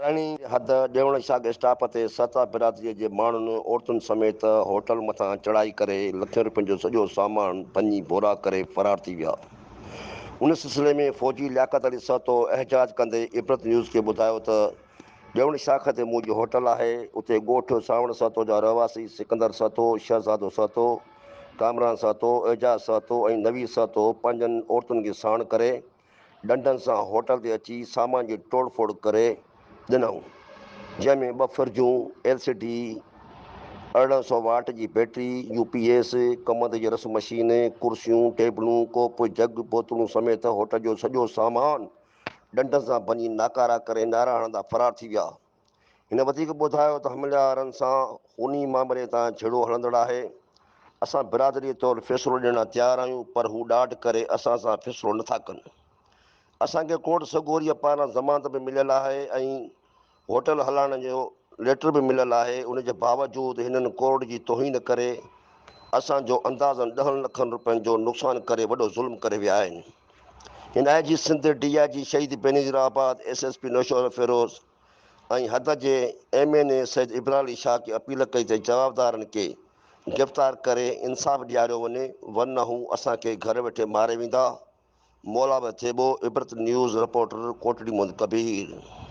لاڙڪاڻي جي حد ڏيوڻ شاخ اسٽاپ تي سهتا برادريء جي ماڻهن عورتن سميت هوٽل مٿان چڙهائي ڪري لکين روپين جو سڄو سامان ڀڃي ڀورا ڪري فرار ٿي ويا. ان سلسلي ۾ فوجي لياقت علي سهتو احتجاج ڪندي عبرت نيوز کي ٻڌايو ته ڏيوڻ شاخ تي منهنجي هوٽل آهي اتي ڳوٺ سانوڻ سهتو جا رهواسي سڪندر سهتو، شهزادو سهتو، ڪامران سهتو، اعجاز سهتو ۽ نويد سهتو پنهنجن عورتن کي ساڻ ڪري ڏنڊن سان هوٽل تي اچي سامان جي ٽوڙ ڦوڙ ڪري ڏنائون، جنهن ۾ ٻه فرجون، ايل سي ڊي، 1800 واٽ جي بيٽري، يو پي ايس، ڪمند جي رس مشين، ڪرسيون، ٽيبلون، ڪوپ، جڳ، بوتلون سميت هوٽل جو سڄو سامان ڏنڊن سان ڀڃي ناڪارا ڪري نعرا هڻندا فرار ٿي ويا. هن وڌيڪ ٻڌايو ته حملي آورن سان خوني مامري تان جهيڙو هلندڙ آهي، اسان برادري طور فيصلو ڏيڻ لاء تيار آهيون پر هو ڏاڍ ڪري اسان سان فيصلو نٿا ڪن. اسان کي ڪورٽ سڳوريء پاران ضمانت به مليل آهي ۽ هوٽل هلائڻ جو ليٽر به مليل آهي، ان جي باوجود هنن ڪورٽ جي توهين ڪري اسان جو اندازن ڏهن لکن روپين جو نقصان ڪري وڏو ظلم ڪري ويا آهن. هن I G Sindh, D I G Shaheed Benazirabad, S S P Naushahro Feroze, ۽ حد جي M N A Syed Ibrar Ali Shah کي اپيل ڪئي ته جوابدارن کي گرفتار ڪري انصاف ڏياريو وڃي ورنه هو اسان کي گهر ويٺي ماري ويندا، مولا به ٿيٻو، عبرت نيوز رپورٽر، ڪوٽڙي محمد ڪبير.